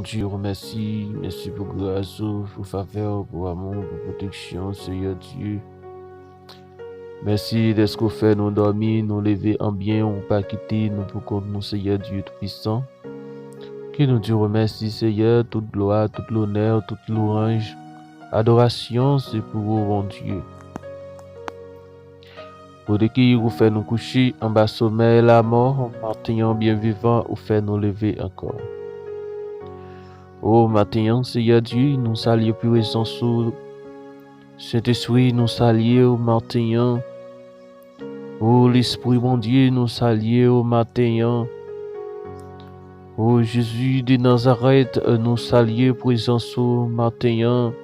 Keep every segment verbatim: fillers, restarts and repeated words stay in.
Dieu remercie, mèsi pou gras ou, pou favè ou, pou amou, pou pwoteksyon, Seyè Dye. Mèsi dèske w fè nou dòmi, nou leve an byen, ou pa kite nou pou kont nou, Seyè Dye Toupisan. Ke nou di w remèsi, Seyè, tout glwa, tout lonè, tout lwanj, adorasyon, se pou ou, Bondye. Kote ki ou fè nou kouche anba somèy lamò, maten an byen vivan, ou fè nou leve ankò. O maten an, Seyè Dye, nou salye prezans ou. Sentespri, nou salye w maten an. O Lespri Bondye, nou salye w maten an. O Jezi de Nazarèt, nou salye prezans ou maten an.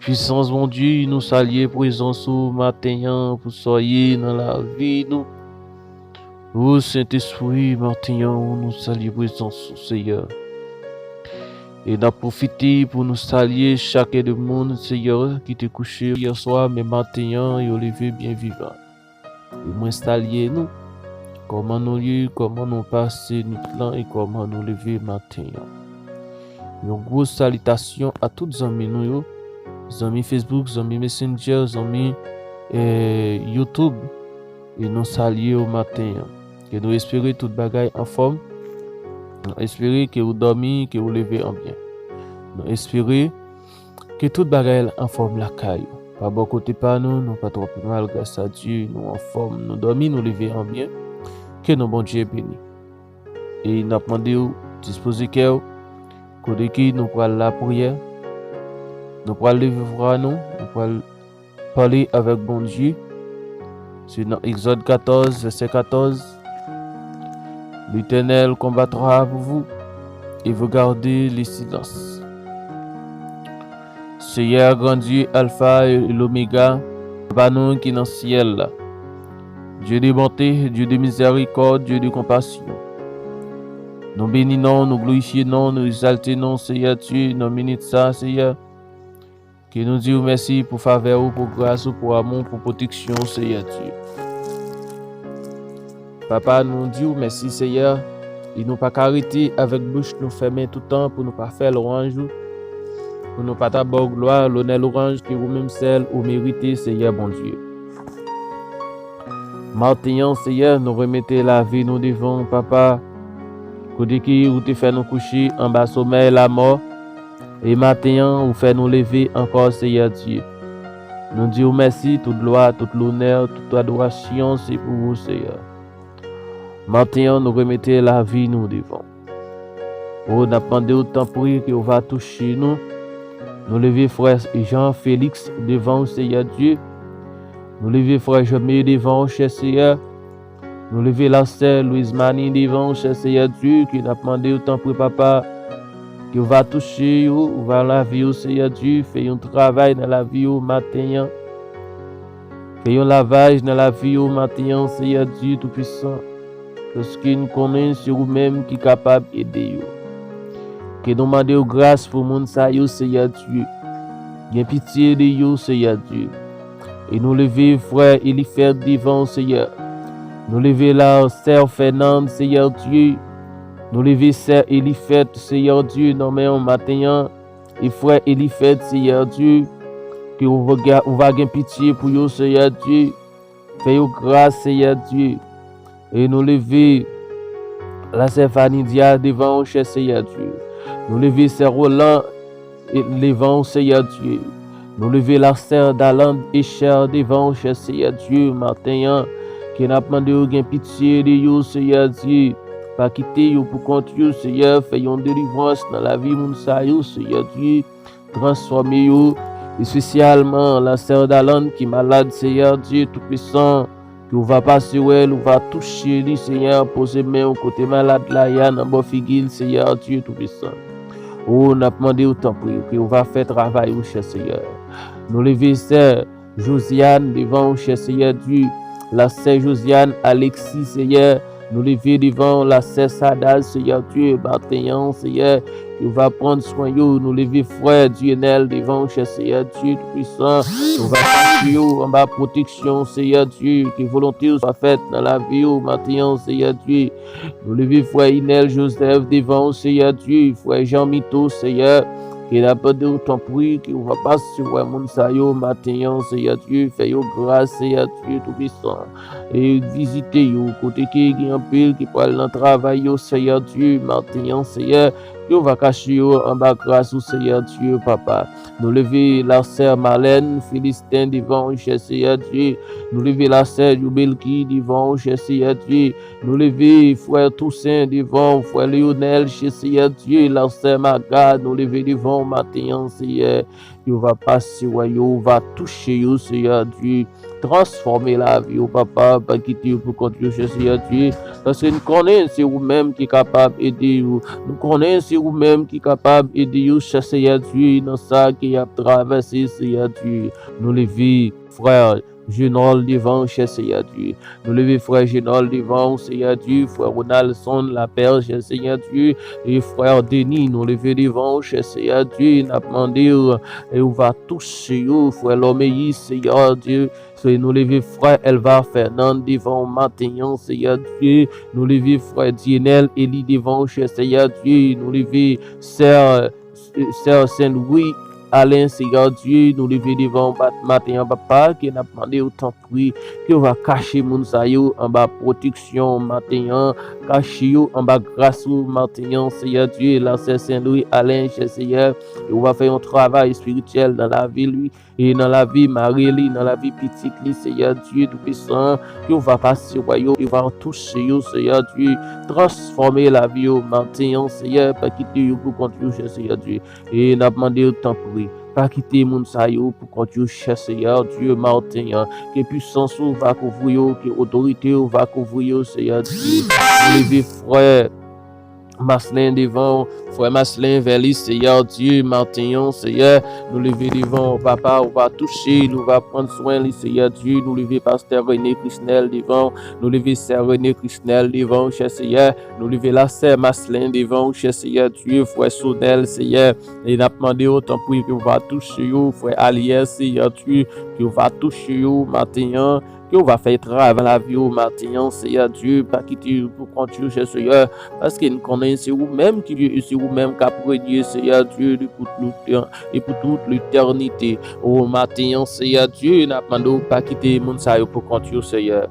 Pisans Bondye, nou salye prezans ou maten an pou sa w ye nan lavi nou. O Sentespri, maten an, nou salye prezans ou, Seyè. E n ap pwofite pou nou salye chak de moun, Seyè, ki te kouche yè swa, men maten an, yo leve byen vivan. E mwen salye nou. Kòman nou ye, kòman nou pase nwit lan, e kòman nou leve maten an. Yon gwo salitasyon a tout zanmi nou yo, zanmi Facebook, zanmi Messenger, zanmi, eh, YouTube. E nou salye w maten an. Ke nou espere tout bagay anfòm. Nou espere ke ou dòmi, ke ou leve an byen. Nou espere ke tout bagay anfòm lakay ou. Pa bò kote pa nou, nou pa twò pi mal, gras a Dye, nou anfòm, nou dòmi, nou leve an byen. Ke non Bondye beni. E n ap mande w, dispoze kè w, kote ki nou pral lapriyè, nou pral leve vwa nou, nou pral pale avèk Bondye. Se nan Egzòd katòz, vèsè katòz, L'Éternel combattra pour vous, et vous gardez le silence. Seyè gran Dye, Alfa e Lomega, Papa nou ki nan syèl la. Dye de bonte, Dye de mizèrikòd, Dye de konpasyon. Nou beni non, nou glorifye non, nou egzalte non, Seyè Dye, nan minit sa, Seyè. Ke nou di w mèsi pou favè ou, pou gras ou, pou amou, pou pwoteksyon, Seyè Dye. Papa, nou di w mèsi, Seyè, e nou pa ka rete avèk bouch nou fèmen toutan pou nou pa fè lwanj ou, pou nou pa ta ba w glwa, lonè, lwanj ke ou menm sèl ou merite, Seyè Bondye. Maten an, Seyè, nou remete lavi nou devan w, Papa. Kote ki ou te fè nou kouche anba somèy lamò, e maten an, ou fè nou leve ankò, Seyè Dye. Nou di w mèsi, tout glwa, tout lonè, tout adorasyon, se pou ou, Seyè. Maten an, nou remete lavi nou devan w. O, n ap mande w, tanpri, ke w va touche nou. Nou leve frè Jean Félix devan w, Seyè Dye. Nou leve frè Jemé devan w, chè Seyè. Nou leve la sè Louise Mani devan w, chè Seyè Dye, ke n ap mande w, tanpri, Papa, ke w va touche yo, ou va lavi yo, Seyè Dye, fè yon travay nan lavi yo maten an. Fè yon lavaj nan lavi yo maten an, Seyè Dye Toupisan. Paske n konnen se ou menm ki kapab ede yo. Ke nou mande w gras pou moun sa yo, Seyè Dye. Gen pitye de yo, Seyè Dye. E nou leve frè Elifèt devan w, Seyè. Nou leve la sè Fènand, Seyè Dye. Nou leve sè Elifèt, Seyè Dye, nan men w maten an. E frè Elifèt, Seyè Dye, ke ou va, ou va gen pitye pou yo, Seyè Dye. Fè yo gras, Seyè Dye. E nou leve la sè Vanidia devan w, chè Seyè Dye. Nou leve sè Roland e, devan w, Seyè Dye. Nou leve la sè Daland e chè devan w, chè Seyè Dye, maten an. Ke n ap mande w gen pitye de yo, Seyè Dye. Pa kite yo pou kont yo, Seyè. Fè yon delivrans nan lavi moun sa yo, Seyè Dye. Transfòme yo, espesyalman la sè Daland ki malad, Seyè Dye Toupisan, ke w va pase wè l, ou va touche li, Seyè, poze men w kote malad la ye a nan bò figi l, Seyè Dye Toupisan. O, n ap mande w, tanpri, ke w va fè travay ou, chè Seyè. Nou leve sè Josiane devan w, chè Seyè Dye, la sè Josiane Alexis, Seyè, Nou leve devan w lasè Sadaz, Seyè Dye, maten an, Seyè, ke w va pran swen yo. Nou leve frè Dienel devan w, chè Seyè Dye Toupisan, ke w va kache yo anba pwoteksyon, Seyè Dye, ke volonte w swa fèt nan lavi yo maten an, Seyè Dye. Nou leve frè Inel Joseph devan w, Seyè Dye, frè Jean Mito, Seyè, ke n ap mande w tanpri, ke w va pase wè moun sa yo maten an, Seyè Dye, fè yo gras, Seyè Dye Toupisan. E vizite yo, kote ke gen anpil ki pral nan travay yo, Seyè Dye, maten an, Seyè, ke w va kache yo anba gras ou, Seyè Dye, papa. Nou leve lasè Malèn Filisten devan w, chè Seyè Dye. Nou leve lasè Joubelki devan w, chè Seyè Dye. Nou leve frè Tousen devan w, frè Leyonèl, chè Seyè Dye, lasè Maga, nou leve devan w maten an, Seyè. Yo va pase wè yo, ou va touche yo, Seyè Dye. Transfòme lavi yo, papa, pa kite yo pou kont yo, chè Seyè Dye. Paske n konnen se ou menm ki kapab ede yo. Nou konnen se ou menm ki kapab ede yo, chè Seyè Dye, nan sa ke y ap travèse, Seyè Dye. Nou leve frè Jenòl devan w, chè Seyè Dye. Nou leve frè Jenòl devan w, Seyè Dye, frè Ronaldson Lapè, chè Seyè Dye, e frè Denis, nou leve devan w, chè Seyè Dye, n ap mande w, e ou va touche yo, frè Lòmeyi, Seyè Dye, se nou leve frè Elva Fernand devan w maten an, Seyè Dye, nou leve frè Dienel Eli devan w, chè Seyè Dye, nou leve sè, sè Sen Lwi Alen, Seyè Dye, nou leve devan w mat-, maten an, papa, ke n ap mande w tanpri, ke w va kache moun sa yo anba pwoteksyon maten an, kache yo anba gras ou maten an, Seyè Dye, lasè Sen Lwi Alen, chè Seyè, ke w va fè yon travay espirityèl nan lavi li, e nan lavi mari li, nan lavi pitit li, Seyè Dye Toupisan, ke w va pase wè yo, ke w va touche yo, Seyè Dye, transfòme lavi yo maten an, Seyè, pa kite yo pou kont yo, chè Seyè Dye. E n ap mande w, tanpri, pa kite moun sa yo pou kont yo, chè Seyè Dye, maten an. Ke pisans ou va kouvri yo, ke otorite ou va kouvri yo, Seyè Dye. Nou leve frè Maslin devan w, frè Maslin vè li, Seyè Dye, maten an, Seyè. Nou leve devan w, papa, ou va touche, nou va pran swen li, Seyè Dye. Nou leve pastè René Chrisnel devan w, nou leve sè René Chrisnel devan w, chè Seyè. Nou leve lasè Maslin devan w, chè Seyè Dye, frè Sonel, Seyè. E n ap mande w, tanpri, ke w va touche yo, frè Aliè, Seyè Dye, ke w va touche yo maten an, ke w va fè travay lavi yo maten an, Seyè Dye, pa kite yo pou kont yo, chè Seyè, paske n konnen se ou menm ki Dye, e se ou menm k ap renye, Seyè Dye, de pou tout, e pou tout letènite. O maten an, Seyè Dye, n ap mande w pa kite moun sa yo pou kont yo, Seyè.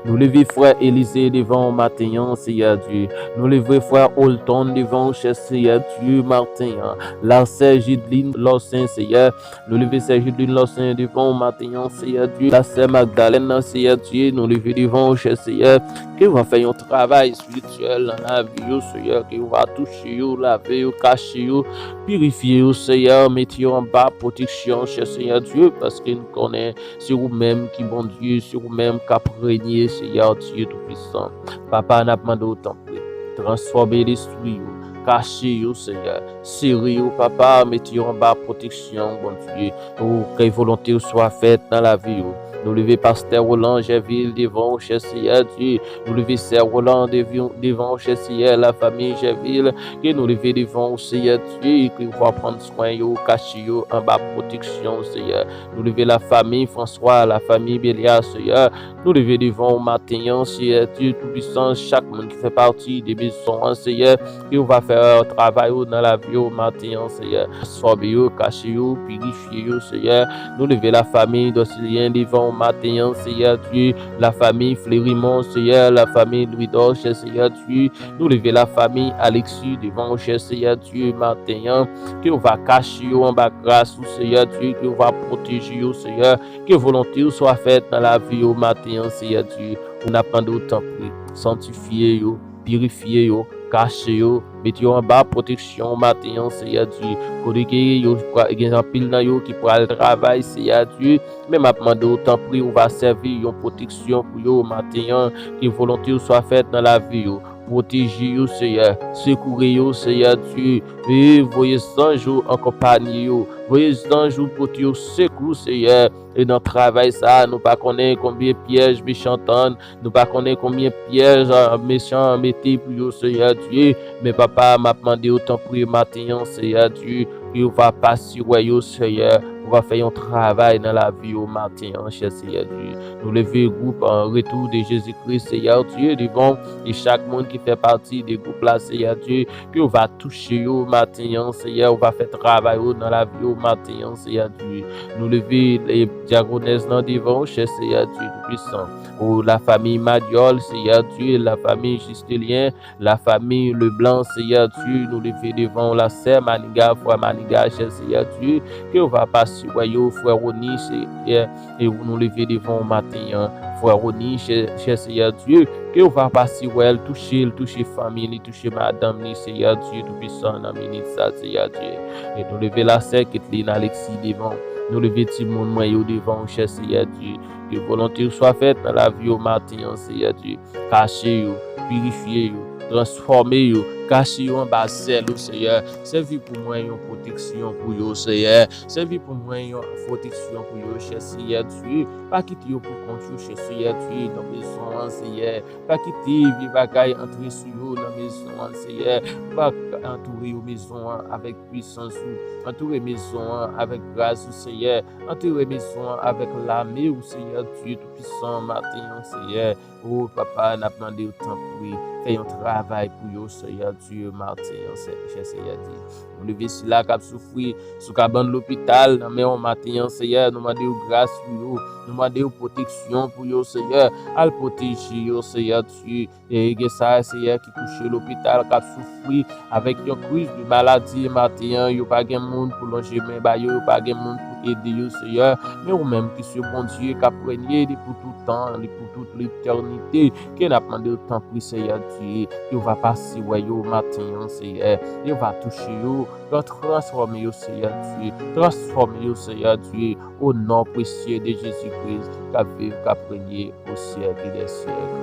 Nou leve frè Elize devan w maten an, Seyè Dye. Nou leve frè Olton devan w, chè Seyè Dye, maten an. Lasè Jidlin Lòsen, Seyè. Nou leve sè Jidlin Lòsen devan w maten an, Seyè Dye. Lasè Magdalèn nan, Seyè Dye, nou leve devan w, chè Seyè. Ke w va fè yon travay espirityèl nan lavi yo, Seyè. Ke w va touche yo, lave yo, kache yo, pirifye yo, Seyè. Mete yo anba pwoteksyon, chè Seyè Dye, paske n konnen se ou menm ki Bondye, se ou menm k ap renye, Seyè Dye Toupisan. Papa, n ap mande w, tanpri, transfòme lespri yo, kache yo, Seyè, sere yo, papa, mete yo anba pwoteksyon, Bondye. Ou ke volonte w swa fèt nan lavi yo. Nou leve pastè Roland Jèvil devan w, chè Seyè Dye. Nou leve sè Roland devi-, devan w, chè Seyè, lafanmi Jèvil, ke nou leve devan w, Seyè Dye, ke w va pran swen yo, kache yo anba pwoteksyon w, Seyè. Nou leve lafanmi Franswa, lafanmi Belya, Seyè. Nou leve devan w maten an, Seyè Dye Toupisan, chak moun ki fè pati de mezon an, Seyè, ke w va fè travay ou nan lavi yo maten an, Seyè. Transfòme yo, kache yo, pirifye yo, Seyè. Nou leve lafanmi Dosilyen devan w maten an, Seyè Dye, lafanmi Flerimon, Seyè, lafanmi Lwidòch, Seyè Dye, nou leve lafanmi Alexis devan w, chè Seyè Dye, maten an, ke w va kache yo anba gras ou, Seyè Dye, ke w va pwoteje yo, Seyè, ke volonte w swa fèt nan lavi yo maten an, Seyè Dye. Ou n ap mande w, tanpri, santifye yo, pirifye yo, kache yo, mete yo anba pwoteksyon w maten an, Seyè Dye. Kote ke yo pra-, gen anpil nan yo ki pral travay, Seyè Dye, men m ap mande w, tanpri, ou va sèvi yon pwoteksyon pou yo maten an, ke volonte w swa fèt nan lavi yo. pwoteje yo, Seyè. Sekoure yo, Seyè Dye. E voye zanj ou akonpanye yo. Voye zanj ou pote yo sekou, Seyè. E nan travay sa a, nou pa konnen konbyen pyèj mechan tann, nou pa konnen konbyen pyèj, a, mechan mete pou yo, Seyè Dye. Men, Papa, m ap mande w, tanpri, maten an, Seyè Dye, ke w va pase wè yo, Seyè. Ou va fè yon travay nan lavi yo maten an, chè Seyè Dye. Nou leve gwoup, a, Retour de Jésus-Christ, Seyè Dye, devan w, e chak moun ki fè pati de gwoup la, Seyè Dye, ke w va touche yo maten an, Seyè, ou va fè travay ou nan lavi yo maten an, Seyè Dye. Nou leve, e, dyakonès lan devan w, chè Seyè Dye Toupisan. O, lafanmi Madyòl, Seyè Dye, lafanmi Jistelyen, lafanmi Leblan, Seyè Dye, nou leve devan w, lasè Maniga, frè Maniga, chè Seyè Dye, ke w va pase wè yo, frè Roni, Seyè, e nou leve devan w maten an, frè Roni, chè, chè Seyè Dye, ke w va pase wè l, touche l, touche fanmi li, touche madanm li, Seyè Dye Toupisan, nan minit sa, Seyè Dye. E nou leve lasè Ketlin Alexis devan w. Nou leve timoun mwen yo devan w, chè Seyè Dye. Ke volonte w swa fèt nan lavi yo maten an, Seyè Dye. Kache yo, pirifye yo, transfòme yo, kache yo anba zèl ou, Seyè. Sèvi pou mwen yon pwoteksyon pou yo, Seyè. Sèvi pou mwen yon pwoteksyon pou yo, chè Seyè Dye. Pa kite yo pou kont yo, chè Seyè Dye, nan mezon an, Seyè. Pa kite vye bagay antre sou yo nan mezon an, Seyè. Pa antoure yo mezon an avèk pwisans ou. Antoure mezon an avèk gras ou, Seyè. Antoure mezon an avèk lame ou, Seyè Dye Toupisan, maten an, Seyè. O, Papa, n ap mande w, tanpri, fè yon travay pou yo, Seyè Dye, maten an, Seyè, Seyè Dye. Nou leve sila k ap soufri sou kabann lopital nan men w maten an, Seyè. Nou mande w gras pou yo. Nou mande w pwoteksyon pou yo, Seyè. Al pwoteje yo, Seyè Dye. E gen sa, Seyè, ki kouche lopital, k ap soufri avèk yon kriz de maladi maten an. Yo pa gen moun pou lonje men ba yo, yo pa gen moun pou ede yo, Seyè. Men ou menm ki se Bondye k ap renye li pou tout tan, li pou tout letènite, ke n ap mande w, tanpri, Seyè Dye, ke w va pase wè yo maten an, Seyè. Yo va touche yo, yo transfòme yo, Seyè Dye. Transfòme yo, Seyè Dye, o non presye de Jezi Kris, k ap viv, k ap renye o syèk dè syèk.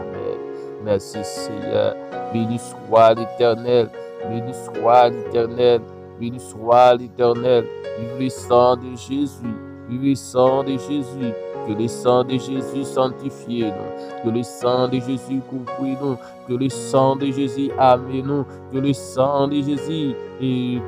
Amèn. Mèsi, Seyè. Beni swa Letènèl. Beni swa Letènèl. Beni swa Letènèl. Vive le sang de Jésus. Vive le sang de Jésus. Que le sang de Jésus sanctifie nou. Que le sang de Jésus kouvri nou. Que le sang de Jésus ame nou. Que le sang de Jésus, e,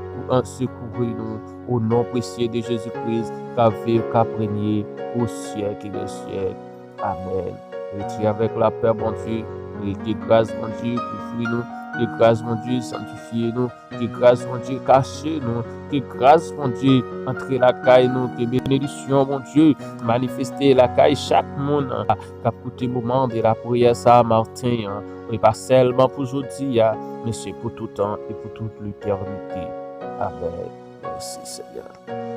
sekoure nou. O non presye de Jezi Kris, k ap viv, k ap renye o syèk dè syèk. Amèn. Rete avèk lapè Bondye. Ke gras Bondye kouvri nou. Ke gras Bondye sanktifye nou. Ke gras Bondye kache nou. Ke gras Bondye antre lakay nou. Ke benediksyon Bondye manifeste lakay chak moun k ap koute moman de lapriyè sa a maten an. E pa sèlman pou jodi a, men se pou tout tan e pou tout letènite. Amèn. Mèsi, Seyè.